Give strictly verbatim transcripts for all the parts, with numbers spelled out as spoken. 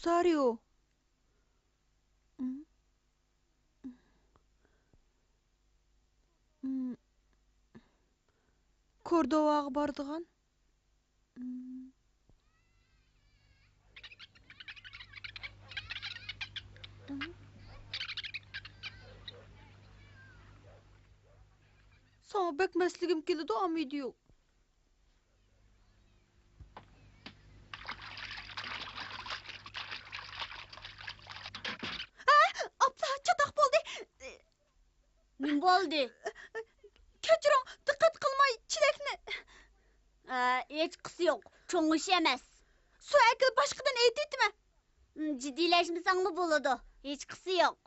روسارىيو. كوردوۋاغا بارىدىغان. ساڭا بەك مەستلىگۈم كېلىدۇ، ئامېدىيو. ئاپا، چاتاق بولدى. نېمە بولدى؟ كەچۈرۈڭ، دىققەت قىلماي چېلەكنى. ئە، ھېچقىسى يوق، چوڭ ئىش ئەمەس. سۇ ئەكىل، باشقىدىن ئېيتىۋېتىمەن. جىددىيلەشمىسەڭمۇ بولىدۇ، ھېچقىسى يوق.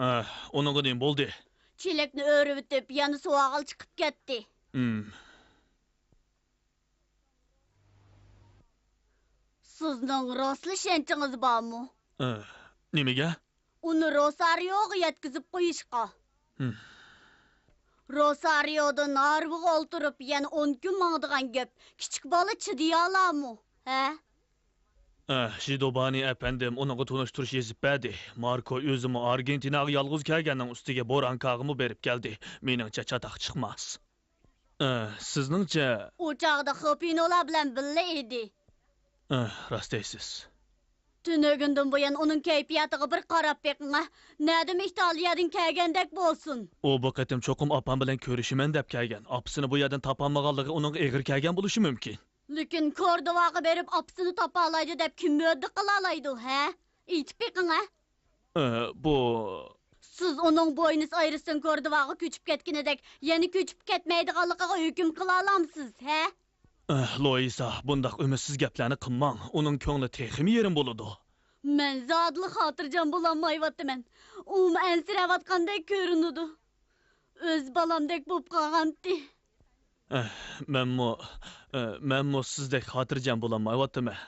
ئە، ئۇنىڭغا نېمە بولدى؟ چېلەكنى ئۆرۈۋېتىپ، يەنە سۇ ئالغىلى چىقىپ كەتتى. ھىم. سىزنىڭ راستلا ئىشەنچىڭىز بارمۇ؟ ئە، نېمىگە؟ ئۇنى روسارىيوغا يەتكۈزۈپ قويۇشقا. ھىم. روسارىيودىن ھارۋىغا ئولتۇرۇپ يەنە ئون كۈن ماڭىدىغان گەپ. كىچىك بالا چىدىيالامۇ؟ ھە؟ ئە، ژىدوبانى ئەپەندىم ئۇنىڭغا تونۇشتۇرۇش يېزىپ بەردى. ماركو ئۆزىمۇ ئارگېنتىناغا يالغۇز كەلگەننىڭ ئۈستىگە بورانكاغىمۇ بېرىپ كەلدى. مېنىڭچە چاتاق چىقماس. ئە، سىزنىڭچە؟ ئۇ چاغدا خوپىنولا بىلەن بىللە ئىدى. ئە، راست دەيسىز. تۈنۈگۈندىن بۇيان ئۇنىڭ كەيپىياتىغا بىر قاراپ بېقىڭا. نەدىمۇ ئىتالىيەدىن كەلگەندەك بولسۇن. ئۇ بۇ قېتىم چوقۇم ئاپام بىلەن كۆرۈشىمەن دەپ كەلگەن. ئاپىسىنى بۇ يەردىن تاپالمىغانلىقى ئۇنىڭغا ئېغىر كەلگەن بولۇشى مۇمكىن. لېكىن كوردوۋاغا بېرىپ ئاپىسىنى تاپالايدۇ دەپ كىم ۋەدە قىلالايدۇ، ھە؟ ئېيتىپ بېقىڭە. ئە، بۇ. سىز ئۇنىڭ بۇئېنوس ئايرېستىن كوردوۋاغا كۆچۈپ كەتكىنىدەك يەنە كۆچۈپ كەتمەيدىغانلىقىغا ھۆكۈم قىلالامسىز، ھە؟ ئە، لويىسا، بۇنداق ئۈمىدسىز گەپلەرنى قىلماڭ. ئۇنىڭ كۆڭلى تېخىمۇ يېرىم بولىدۇ. مەن زادىلا خاتىرجەم بولالمايۋاتىمەن. ئۇمۇ ئەنسىرەۋاتقاندەك كۆرۈنىدۇ. ئۆز بالامدەك بولۇپ قالغانتى. ئەھ، مەنمۇ، ئە، مەنمۇ سىزدەك خاتىرجەم بولالمايۋاتىمەن.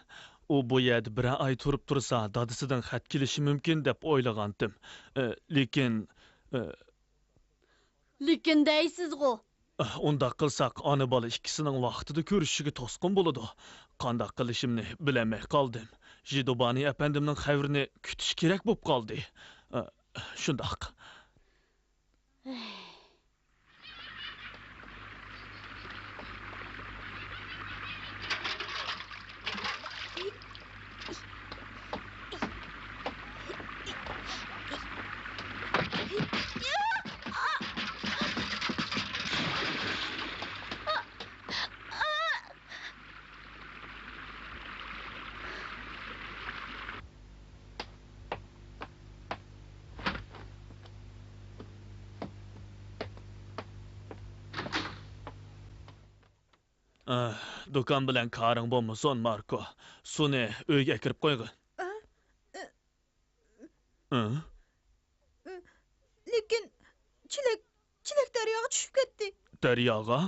ئۇ بۇ يەردە بىرەر ئاي تۇرۇپ تۇرسا، دادىسىدىن خەت كېلىشى مۇمكىن دەپ ئويلىغانتىم. ئە، لېكىن، ئە، لېكىن دەيسىزغۇ. ئە، ئۇنداق قىلساق، ئانا-بالا ئىككىسىنىڭ ۋاقتىدا كۆرۈشۈشىگە توسقۇن بولىدۇ. قانداق قىلىشىمنى بىلەلمەي قالدىم. ژىدوبانى ئەپەندىمنىڭ خەۋىرىنى كۈتۈش كېرەك بولۇپ قالدى. ئە، شۇنداق. ئاھ، دۇكان بىلەن كارىڭ بولمىسۇن، ماركو. سۇنى ئۆيگە ئەكىرىپ قويغىن. ئە، ئە، ئە؟ لېكىن چېلەك، چېلەك دەرياغا چۈشۈپ كەتتى. دەرياغا؟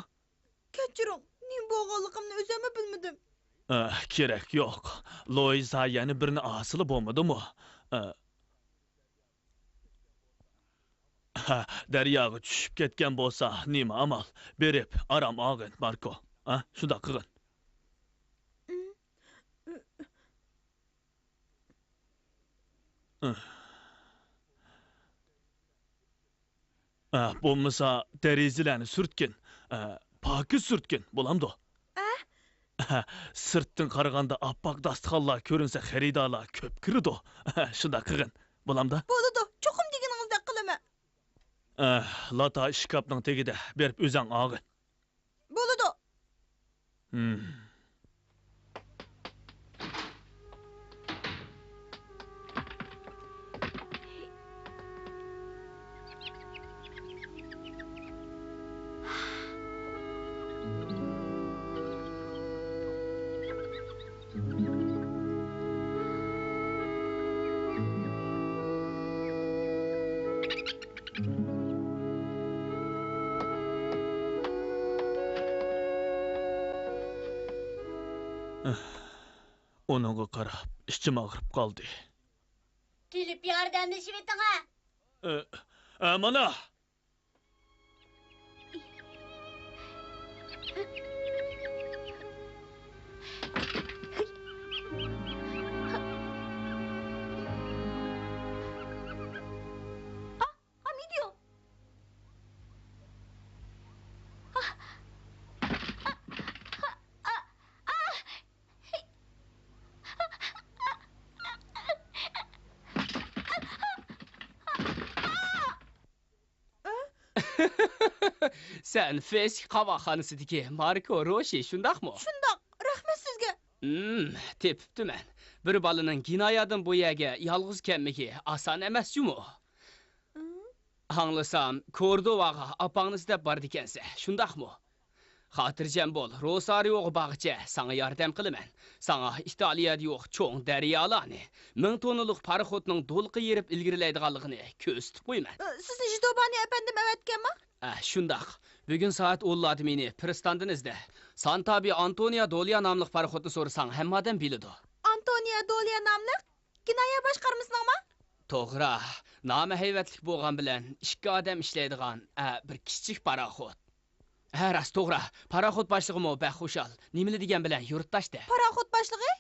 كەچۈرۈڭ، نېمە بولغانلىقىمنى ئۆزۈممۇ بىلمىدىم. ئە، كېرەك يوق. لويىزا يەنە بىرنى ئالسىلا بولمىدىمۇ؟ ئە، ھە، دەرياغا چۈشۈپ كەتكەن بولسا، نېمە ئامال؟ بېرىپ، ئارام ئالغىن، ماركو. ھە، شۇنداق قىلغىن. ئە، بولمىسا، دېرىزىلەرنى سۈرتكىن. ئە، پاكىز سۈرتكىن، بولامدۇ؟ ئە؟ ئە، سىرتتىن قارىغاندا ئاپئاق داستىخانلار كۆرۈنسە، خېرىدارلار كۆپ كىرىدۇ. ئە، شۇنداق قىلغىن، بولامدا؟ بولىدۇ، چوقۇم دېگىنىڭىزدەك قىلىمەن. ئە، لاتا ئىشكاپنىڭ تېگىدە، بېرىپ ئۆزۈڭ ئالغىن. بولىدۇ. ھىم. ئۇنىڭغا قاراپ ئىچىم ئاغرىپ قالدى. كېلىپ ياردەملىشىۋېتىڭە. ئە، ئە، مانا! سەن فىسك قاۋاقخانىسىدىكى ماركو روشى، شۇنداقمۇ؟ شۇنداق، رەھمەت سىزگە. ھىم، تېپىپتىمەن. بىر بالىنىڭ گىنايادىن بۇ يەرگە يالغۇز كەلمىكى ئاسان ئەمەس جۇمۇ. ھىم؟ ئاڭلىسام، كوردوۋاغا ئاپاڭنى ئىزدەپ بارىدىكەنسەن، شۇنداقمۇ؟ خاتىرجەم بول، روسارىيوغا بارغىچە ساڭا ياردەم قىلىمەن. ساڭا ئىتالىيەدە يوق چوڭ دەريالارنى، مىڭ توننىلىق پاراخوتنىڭ دولقۇن يېرىپ ئىلگىرىلەيدىغانلىقىنى كۆرسىتىپ قويىمەن. ئە، سىزنى ژىدوبانى ئەپەندىم ئەۋەتكەنما؟ ئە، شۇنداق. بۈگۈن سائەت ئونلاردە مېنى پىرىستاندىن ئىزدە. سانتابى ئانتونىيا دوليا ناملىق پاراخوتنى سورىساڭ، ھەممە ئادەم بىلىدۇ. ئانتونىيا دوليا ناملىق؟ گىنايە باشقارمىسىنىڭما؟ توغرا. نامى ھەيۋەتلىك بولغان بىلەن ئىككى ئادەم ئىشلەيدىغان، ئە، بىر كىچىك پاراخوت. ھە، راست، توغرا. پاراخوت باشلىقىمۇ بەك خۇشال. نېمىلا دېگەن بىلەن يۇرتداشتى. پاراخوت باشلىقى؟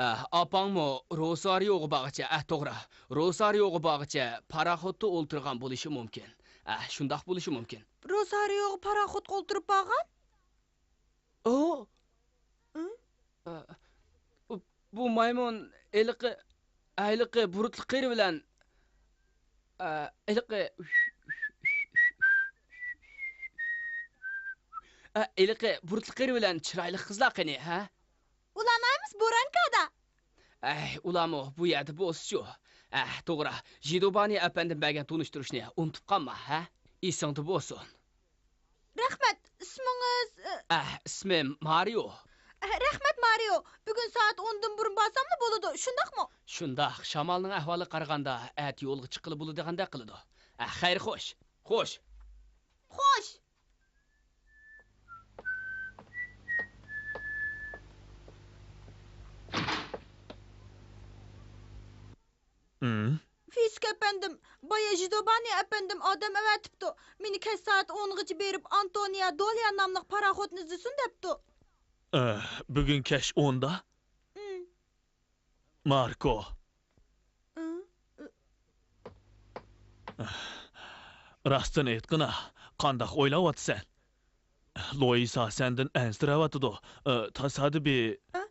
ئە، ئاپاڭمۇ روسارىيوغا بارغىچە، ئە، توغرا. روسارىيوغا بارغىچە پاراخوتتا ئولتۇرغان بولۇشى مۇمكىن. ئە، شۇنداق بولۇشى مۇمكىن. روسارىيوغا پاراخوتقا ئولتۇرۇپ بارغان؟ ئۇ؟ ئۇ؟ ئە، بۇ، بۇ مايمۇن ھېلىقى، ھېلىقى بۇرۇتلۇق قېرى بىلەن، ئە، ھېلىقى، ئە، ھېلىقى بۇرۇتلۇق قېرى بىلەن چىرايلىق قىزلار قېنى، ھە؟ ئۇلار نېمىس بورانكادا؟ ئەي، ئۇلارمۇ بۇ يەردە بولسىچۇ. ئەھ، توغرا، ژىدوبانى ئەپەندىم بەرگەن تونۇشتۇرۇشنى ئۇنتۇپ قالما، ھە؟ ئېسىڭدە بولسۇن. رەھمەت، ئىسمىڭىز، ئە، ئەھ، ئىسمىم مارىيو. ئەھ، رەھمەت، مارىيو. بۈگۈن سائەت ئوندىن بۇرۇن بارساملا بولىدۇ، شۇنداقمۇ؟ شۇنداق، شامالنىڭ ئەھۋالىغا قارىغاندا، ئەتە يولغا چىققىلى بولىدىغاندەك قىلىدۇ. ئەھ، خەير، خوش. خوش. خوش. ھىم؟ فىسك ئەپەندىم، بايا ژىدوبانى ئەپەندىم ئادەم ئەۋەتىپتۇ. مېنى كەچ سائەت ئونغىچە بېرىپ، ئانتونىيا دوليا ناملىق پاراخوتنى ئىزدىسۇن دەپتۇ. ئە، بۈگۈن كەچ ئوندا؟ ھىم. ماركو. ھىم؟ راستىنى ئېيتقىنا، قانداق ئويلاۋاتىسەن؟ لويىسا سەندىن ئەنسىرەۋاتىدۇ. ئە، تاسادىپىي. ئە،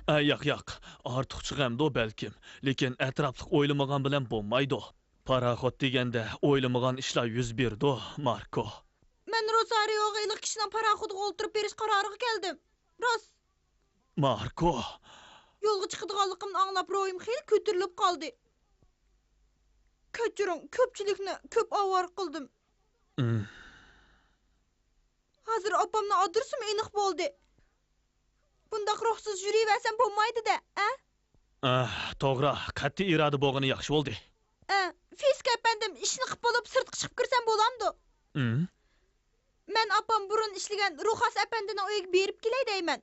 ئە، ياق، ياق. ئارتۇقچە غەمدۇ بەلكىم. لېكىن ئەتراپلىق ئويلىمىغان بىلەن بولمايدۇ. پاراخوت دېگەندە ئويلىمىغان ئىشلار يۈز بېرىدۇ، ماركو. مەن روسارىيوغا ھېلىقى كىشىنىڭ پاراخوتىغا ئولتۇرۇپ بېرىش قارارىغا كەلدىم. راست. ماركو. يولغا چىقىدىغانلىقىمنى ئاڭلاپ روھىم خېلى كۆتۈرۈلۈپ قالدى. كەچۈرۈڭ، كۆپچىلىكنى كۆپ ئاۋارە قىلدىم. ئىم. ھازىر ئاپامنىڭ ئادرېسىمۇ ئېنىق بولدى. بۇنداق روھسىز يۈرۈۋەرسەم بولمايدۇ-دە، ئە؟ ئەھ، توغرا، قەتئىي ئىرادە بولغىنى ياخشى بولدى. ئە، فىسك ئەپەندىم، ئىشنى قىپ بولۇپ سىرتقا چىقىپ كىرسەم بولامدۇ؟ ئىم؟ مەن ئاپام بۇرۇن ئىشلىگەن روخاس ئەپەندىنىڭ ئۆيىگە بېرىپ كېلەي دەيمەن.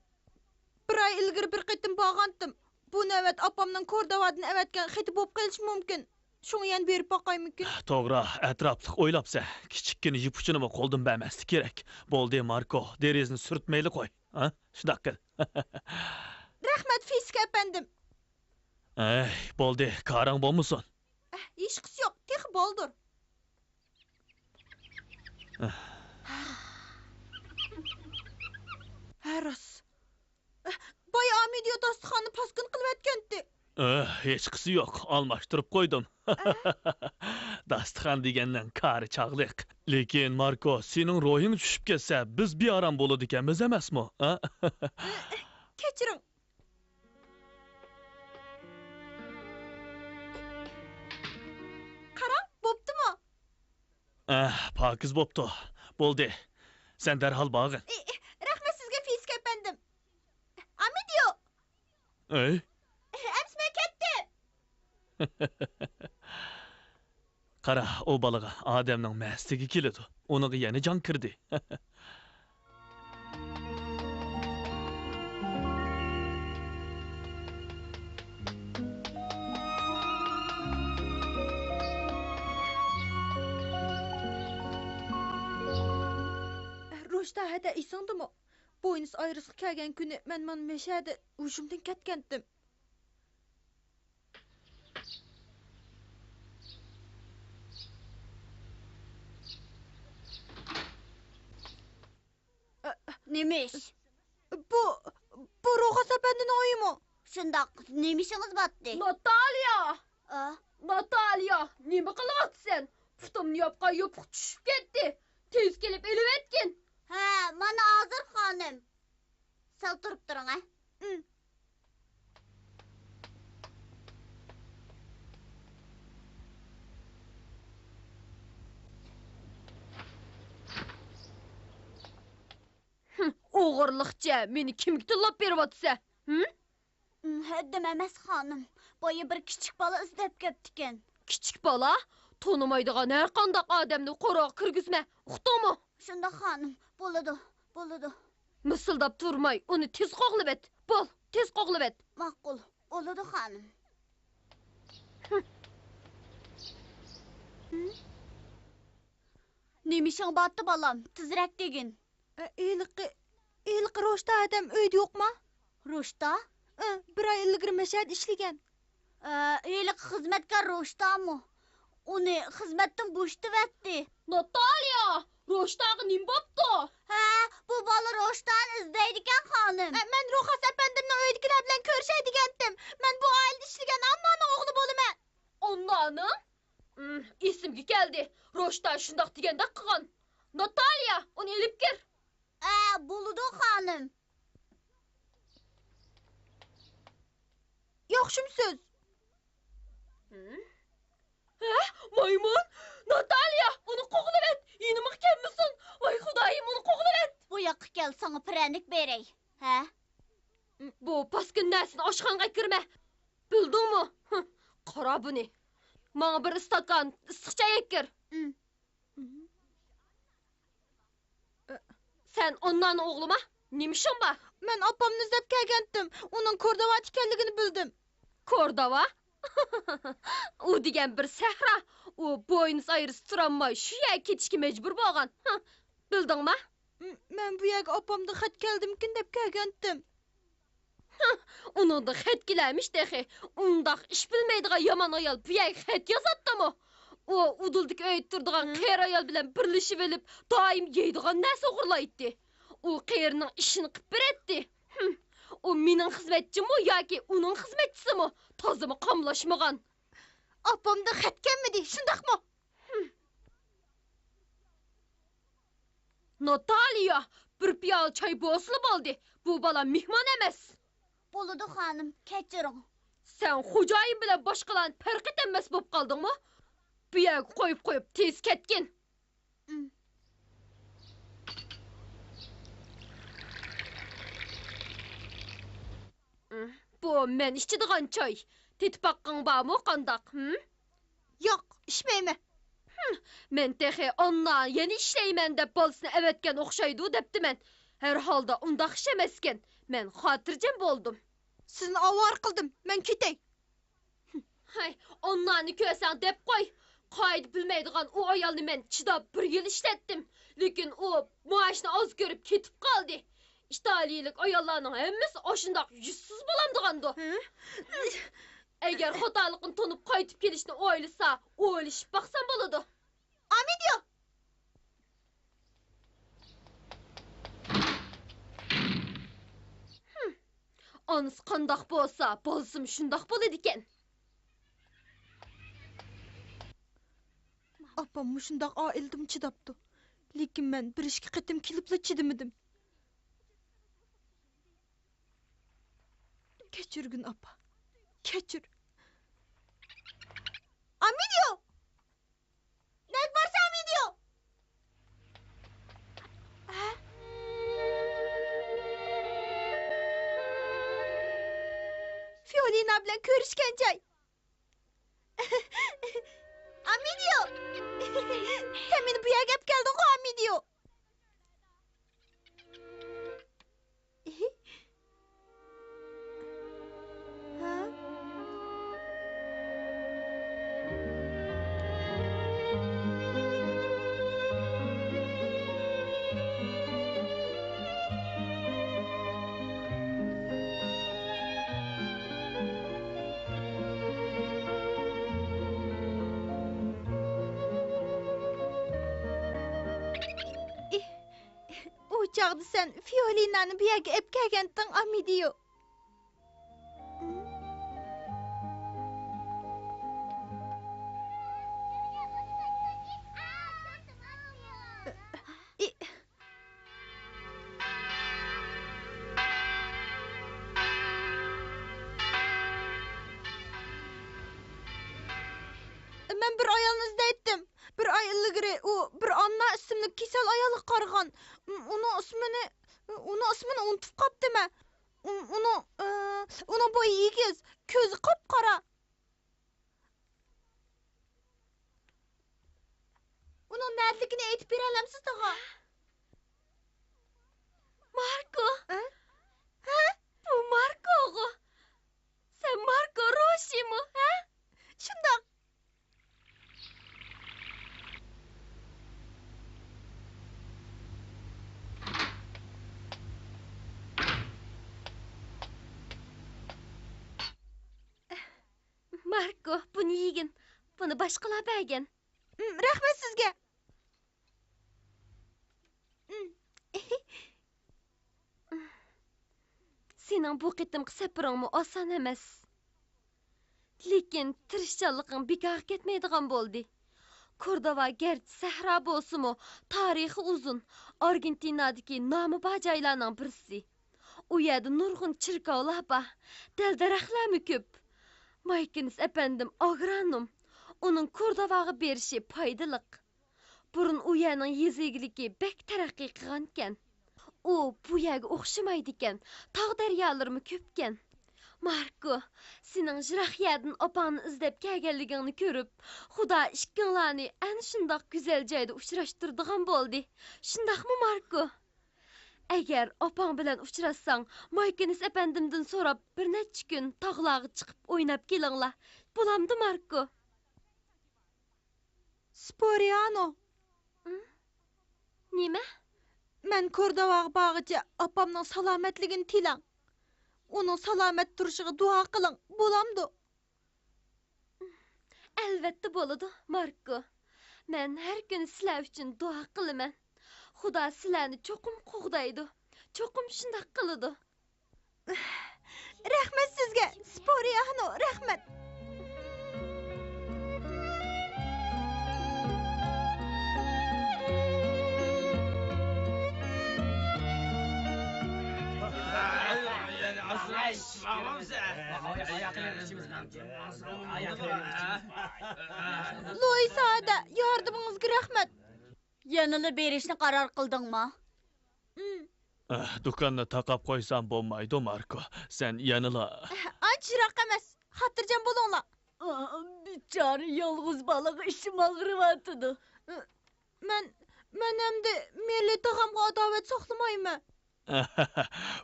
بىر ئاي ئىلگىرى بىر قېتىم بارغانتىم. بۇ نۆۋەت ئاپامنىڭ كوردوۋادىن ئەۋەتكەن خېتى بولۇپ قېلىشى مۇمكىن. شۇڭا يەنە بېرىپ باقايمىكىن؟ توغرا، ئەتراپلىق ئويلاپسەن. كىچىككىنە يىپ ئۇچىنىمۇ قولدىن بەرمەسلىك كېرەك. بولدى، ماركو، دېرىزىنى سۈرتمەيلى قوي. ھە؟ شۇنداق قىل. رەھمەت، فىسك ئەپەندىم. ئەي، بولدى، كارىڭ بولمىسۇن. ئەھ، ھېچقىسى يوق، تېخى بالدۇر. ئەھ. ھە، راست. ئەھ، بايا ئامىدىيو داستىخاننى پاسكىنا قىلىۋەتكەنتى. ئەھ، ھېچقىسى يوق، ئالماشتۇرۇپ قويدۇم. ئەھ. داستىخان دېگەننىڭ كارى چاغلىق. لېكىن، ماركو، سېنىڭ روھىڭ چۈشۈپ كەتسە، بىز بىئارام بولىدىكەنمىز ئەمەسمۇ؟ ھە؟ ئەھ، كەچۈرۈڭ. قاراڭ، بوپتۇمۇ؟ ئەھ، پاكىز بوپتۇ. بولدى. سەن دەرھال بارغىن. ئى، ئى، رەھمەت سىزگە، فىسك ئەپەندىم. ئامىدىيو! ئەي؟ ئەمىسە مەن كەتتىم. قارا، ئۇ بالىغا ئادەمنىڭ مەستىگى كېلىدۇ. ئۇنىڭغا يەنە جان كىردى. روشتا ھەدە ئېسىڭدىمۇ؟ بوينۇس ئايرېسقا كەلگەن كۈنى مەن مانا مەشەدە ھوشۇمدىن كەتكەنتىم. نېمە ئىش؟ بۇ، بۇ روخاس ئەپەندىنىڭ ئۆيىمۇ؟ شۇنداق، نېمە ئىشىڭىز بارتى؟ ناتاليا! ئا؟ ناتاليا، نېمە قىلىۋاتىسەن؟ پۇتۇمنى ياپقان يوپۇق چۈشۈپ كەتتى. تېز كېلىپ ئېلىۋەتكىن. ھە، مانا ھازىر، خانىم. سەل تۇرۇپ تۇرۇڭ، ھە. ئۇم. ھىم، ئوغرىلىقچە مېنى كىمگە تىللاپ بېرىۋاتىسەن؟ ھىم؟ ئۇم، ھەددىم ئەمەس، خانىم. بايا بىر كىچىك بالا ئىزدەپ كەپتىكەن. كىچىك بالا؟ تونۇمايدىغان ھەرقانداق ئادەمنى قورۇغا كىرگۈزمە، ئۇقتۇڭمۇ؟ شۇنداق، خانىم. بولىدۇ، بولىدۇ. مىسىلداپ تۇرماي، ئۇنى تېز قوغلىۋەت. بول، تېز قوغلىۋەت. ماقۇل، بولىدۇ، خانىم. ھىم. نېمە ئىشىڭ بارتى، بالام؟ تېزرەك دېگىن. ئە، ھېلىقى، ھېلىقى روشتا ئادەم ئۆيدە يوقما؟ روشتا؟ ئە، بىر ئاي ئىلگىرى مەشەدە ئىشلىگەن. ئە، ھېلىقى خىزمەتكار روشتامۇ؟ ئۇنى خىزمەتتىن بوشىتىۋەتتى. ناتاليا! روشتاغا نېمە بوپتۇ؟ ھە، بۇ بالا روشتانى ئىزدەيدىكەن، خانىم. ئە، مەن روخاس ئەپەندىمنىڭ ئۆيىدىكىلەر بىلەن كۆرۈشەي دېگەنتىم. مەن بۇ ئائىلىدە ئىشلىگەن ئاننانىڭ ئوغلى بولىمەن. ئاننانىڭ؟ ئىم، ئېسىمگە كەلدى. روشتا شۇنداق دېگەندەك قىلغان. ناتاليا، ئۇنى ئېلىپ كىر. ئە، بولىدۇ، خانىم. ياخشىمۇ سۆز؟ ھە؟ مايمۇن! ناتاليا، ئۇنى قوغلىۋەت! يېنىمغا كەلمىسۇن! ۋاي خۇدايىم، ئۇنى قوغلىۋەت! بۇ ياققا كەل، ساڭا پىرەنىك بېرەي. ھە؟ بۇ پاسكىنا نەرسىنى ئاشخانىغا ئەكىرمە! بىلدىڭمۇ؟ ھە، قارا بۇنى! ماڭا بىر ئىستاكان ئىسسىق چاي ئەكىر! ئۇم. سەن ئاننانىڭ ئوغلىما؟ نېمە ئىشىڭ بار؟ مەن ئاپامنى ئىزدەپ كەلگەنتىم. ئۇنىڭ كورداۋادا ئىكەنلىكىنى بىلدىم. كورداۋا؟ ئۇ دېگەن بىر سەھرا. ئۇ بوينۇس ئايرېستا تۇرالماي، شۇ يەرگە كېتىشكە مەجبۇر بولغان. ھە، بىلدىڭما؟ م-، مەن بۇ يەرگە ئاپامدىن خەت كەلدىمىكىن دەپ كەلگەنتىم. ھە، ئۇنىڭدىن خەت كېلەرمىش تېخى. ئۇنداق ئىش بىلمەيدىغان يامان ئايال بۇ يەرگە خەت يازاتتىمۇ؟ ئۇ ئۇدۇلدىكى ئۆيدە تۇرىدىغان ھە؟ قېرى ئايال بىلەن بىرلىشىۋېلىپ، دائىم يەيدىغان نەرسە ئوغرىلايتتى. ئۇ قېرىنىڭ ئىشىنى قىپ بېرەتتى. ھىم، ئۇ مېنىڭ خىزمەتچىمۇ ياكى ئۇنىڭ خىزمەتچىسىمۇ؟ تازىمۇ قاملاشمىغان. ئاپامدىن خەت كەلمىدى، شۇنداقمۇ؟ ھىم. ناتاليا، بىر پىيالە چاي بولسىلا بولدى. بۇ بالا مېھمان ئەمەس. بولىدۇ، خانىم، كەچۈرۈڭ. سەن خوجايىن بىلەن باشقىلارنى پەرق ئېتەلمەس بولۇپ قالدىڭمۇ؟ بۇ يەرگە قويۇپ قويۇپ، تېز كەتكىن. ئۇم. ئۇم، بۇ مەن ئىچىدىغان چاي. تېتىپ باققىڭ بارمۇ، قانداق؟ ھىم؟ ياق، ئىچمەيمەن. ھىم، مەن تېخى ئاننا يەنە ئىشلەيمەن دەپ بالىسىنى ئەۋەتكەن ئوخشايدۇ دەپتىمەن. ھەرھالدا ئۇنداق ئىش ئەمەسكەن. مەن خاتىرجەم بولدۇم. سىزنى ئاۋارە قىلدىم، مەن كېتەي. ھاي، ئاننانى كۆرسەڭ دەپ قوي. قائىدە بىلمەيدىغان ئۇ ئايالنى مەن چىداپ بىر يىل ئىشلەتتىم. لېكىن ئۇ مائاشنى ئاز كۆرۈپ كېتىپ قالدى. ئىتالىيىلىك ئاياللارنىڭ ھەممىسى ئاشۇنداق يۈزسىز بولامدىغاندۇ. ھە؟ ئەگەر خاتالىقىنى تونۇپ قايتىپ كېلىشنى ئويلىسا، ئويلىشىپ باقسام بولىدۇ. ئامىدىيو! ھىم. ئانىسى قانداق بولسا، بالىسىمۇ شۇنداق بولىدىكەن. ئاپام مۇشۇنداق ئائىلىدىمۇ چىداپتۇ. لېكىن مەن بىر ئىككى قېتىم كېلىپلا چىدىمىدىم. كەچۈرگىن، ئاپا. كەچۈر. ئامىدىيو! نەگە بارسا، ئامىدىيو؟ ھە؟ فىئولىنا بىلەن كۆرۈشكەن جاي. ئامىدىيو! سەن مېنى بۇ يەرگە ئەپ كەلدىڭغۇ، ئامىدىيو؟ ھە؟ ۋاقىتتا سەن فىئولىنانى بۇ يەرگە ئەپ كەلگەنتىڭ، ئامېدىيو. ئى، مەن بىر ئايالنى ئىزدەيتتىم. بىر ئاي ئىلگىرى ئۇ بىر ئاننا ئىسىملىك كېسەل ئايالغا قارىغان. ئۇنىڭ ئىسمىنى، ئۇنىڭ ئىسمىنى ئۇنتۇپ قاپتىمەن. ئۇ-، ئۇنىڭ، ئى، ئۇنىڭ بويى ئېگىز، كۆزى قاپقارا. ئۇنىڭ نەدىلىكىنى ئېيتىپ بېرەلەمسىز تاغا؟ ماركو! ھە؟ ھە؟ بۇ ماركوغۇ؟ سەن ماركو روشىمۇ، ھە؟ شۇنداق. ماركو، بۇنى يېگىن. بۇنى باشقىلار بەرگەن. ئىم، رەھمەت سىزگە. ئىم. سېنىڭ بۇ قېتىمقى سەپىرىڭمۇ ئاسان ئەمەس. لېكىن تىرىشچانلىقىڭ بىكارغا كەتمەيدىغان بولدى. كوردوۋا گەرچە سەھرا بولسىمۇ، تارىخى ئۇزۇن، ئارگېنتىنادىكى نامى بار جايلارنىڭ بىرسى. ئۇ يەردە نۇرغۇن چېركاۋلار بار، دەل-دەرەخلەرمۇ كۆپ. مايكېنس ئەپەندىم ئاگرونوم، ئۇنىڭ كوردوۋاغا بېرىشى پايدىلىق. بۇرۇن ئۇ يەرنىڭ يېزا ئىگىلىكى بەك تەرەققىي قىلغانىكەن. ئۇ بۇ يەرگە ئوخشىمايدىكەن، تاغ-دەريالىرىمۇ كۆپكەن. ماركو، سېنىڭ يىراق يەردىن ئاپاڭنى ئىزدەپ كەلگەنلىكىڭنى كۆرۈپ، خۇدا ئىككىڭلارنى ئەنە شۇنداق گۈزەل جايدا ئۇچراشتۇرىدىغان بولدى. شۇنداقمۇ، ماركو؟ ئەگەر ئاپاڭ بىلەن ئۇچراشساڭ، مايكېنس ئەپەندىمدىن سوراپ، بىر نەچچە كۈن تاغلارغا چىقىپ ئويناپ كېلىڭلار. بولامدۇ، ماركو؟ سپوريانو! ئىم؟ نېمە؟ مەن كوردوۋاغا بارغىچە ئاپامنىڭ سالامەتلىكىنى تىلەڭ. ئۇنىڭ سالامەت تۇرۇشىغا دۇئا قىلىڭ، بولامدۇ؟ ئەلۋەتتە بولىدۇ، ماركو. مەن ھەر كۈنى سىلەر ئۈچۈن دۇئا قىلىمەن. خۇدا سىلەرنى چوقۇم قوغدايدۇ. چوقۇم شۇنداق قىلىدۇ. رەھمەت سىزگە، سپوريانو، رەھمەت. لۇئىس ھەدە، ياردىمىڭىزگە رەھمەت. يەنىلا بېرىشنى قارار قىلدىڭما؟ ئىم. ئەھ، دۇكاننى تاقاپ قويسام بولمايدۇ، ماركو. سەن يەنىلا. ئەھ، ئانچە يىراق ئەمەس. خاتىرجەم بولۇڭلار. ئا، بىچارە يالغۇز بالىغا ئىچىم ئاغرىۋاتىدۇ. مەن، مەن ئەمدى مىللىي تاغامغا ئاداۋەت ساقلىمايمەن.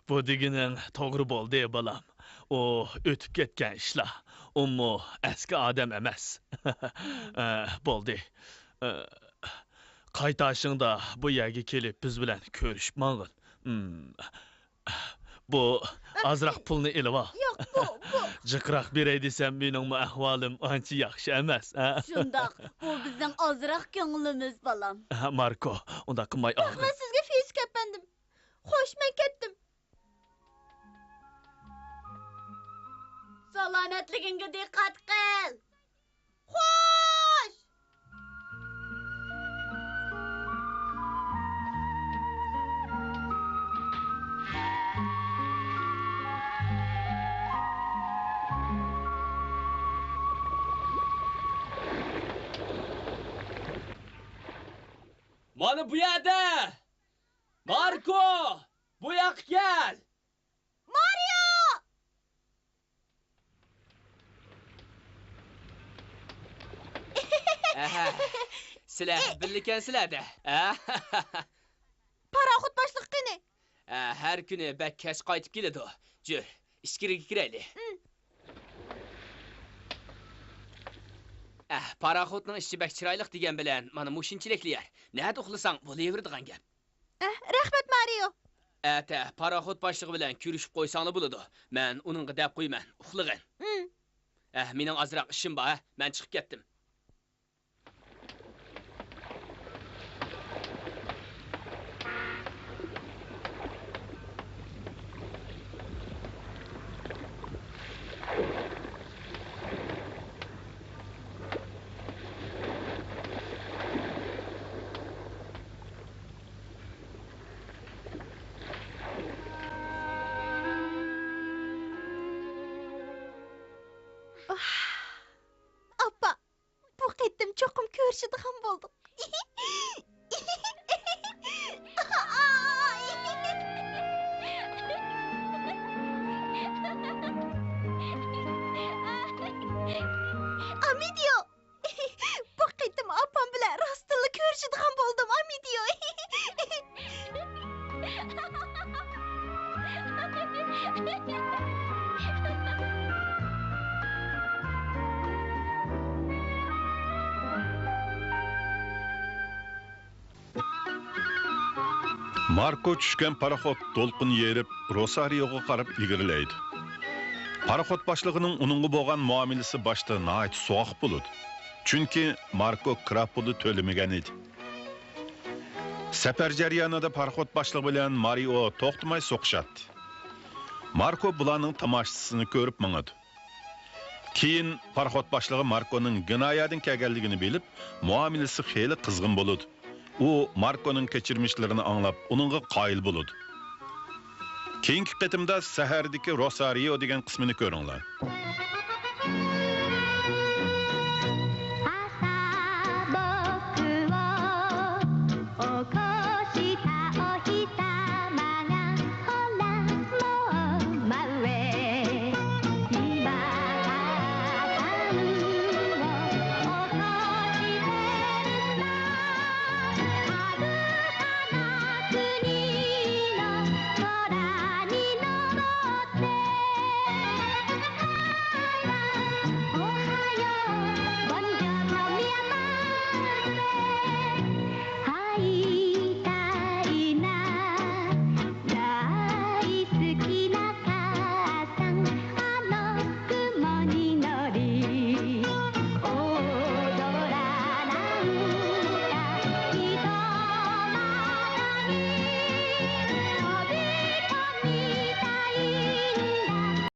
بۇ دېگىنىڭ توغرا بولدى، بالام. ئۇ ئۆتۈپ كەتكەن ئىشلار. ئۇمۇ ئەسكى ئادەم ئەمەس. ئە، بولدى. ئە، قايتاشىڭدا بۇ يەرگە كېلىپ بىز بىلەن كۆرۈشۈپ ماڭغىن. ئىم. بۇ ئازراق پۇلنى ئېلىۋال. ياق، بۇ، بۇ. جىقراق بېرەي دېسەم، مېنىڭمۇ ئەھۋالىم ئانچە ياخشى ئەمەس، ھە؟ شۇنداق، بۇ بىزنىڭ ئازراق كۆڭلىمىز، بالام. ھە، ماركو، ئۇنداق قىلماي ئاغرىن. رەھمەت سىزگە، فىزىك ئەپەندىم. خوش، مەن كەتتىم. سالامەتلىكىڭگە دىققەت قىل. خوش! مانا بۇ يەردە! ماركو! بۇ ياققا كەل! مارىيو! ئەھە، سىلەر بىللىكەنسىلەر-دە. ئەھە. پاراخوت باشلىقى قېنى؟ ئە، ھەر كۈنى بەك كەچ قايتىپ كېلىدۇ. جۈر، ئىچكىرىگە كىرەيلى. ئىم. ئەھ، پاراخوتنىڭ ئىچى بەك چىرايلىق دېگەن بىلەن، مانا مۇشۇنچىلىكلا يەر. نەدە ئۇخلىساڭ بولۇۋېرىدىغان گەپ. ئەھ، رەھمەت، مارىيو. ئەتە پاراخوت باشلىقى بىلەن كۆرۈشۈپ قويساڭلا بولىدۇ. مەن ئۇنىڭغا دەپ قويىمەن، ئۇخلىغىن. ئىم. ئەھ، مېنىڭ ئازراق ئىشىم بار، ھە، مەن چىقىپ كەتتىم. ئاپا، بۇ قېتىم چوقۇم كۆرۈشىدىغان بولدۇق. ئامىدىيو! بۇ قېتىم ئاپام بىلەن راستتىنلا كۆرۈشىدىغان بولدۇم، ئامىدىيو. ماركو چۈشكەن پاراخوت دولقۇن يېرىپ، روسارىيوغا قاراپ ئىلگىرىلەيدۇ. پاراخوت باشلىقىنىڭ ئۇنىڭغا بولغان مۇئامىلىسى باشتا ناھايىتى سوغۇق بولىدۇ. چۈنكى ماركو كىراپ پۇلى تۆلىمىگەن ئىدى. سەپەر جەريانىدا پاراخوت باشلىقى بىلەن مارىئو توختىماي سوقۇشاتتى. ماركو بۇلارنىڭ تاماشىسىنى كۆرۈپ ماڭىدۇ. كېيىن پاراخوت باشلىقى ماركونىڭ گېنايادىن كەلگەنلىكىنى بىلىپ، مۇئامىلىسى خېلى قىزغىن بولىدۇ. ئۇ ماركونىڭ كەچۈرمىشلىرىنى ئاڭلاپ، ئۇنىڭغا قايىل بولىدۇ. كېيىنكى قېتىمدا سەھەردىكى روسارىيو دېگەن قىسمىنى كۆرۈڭلار.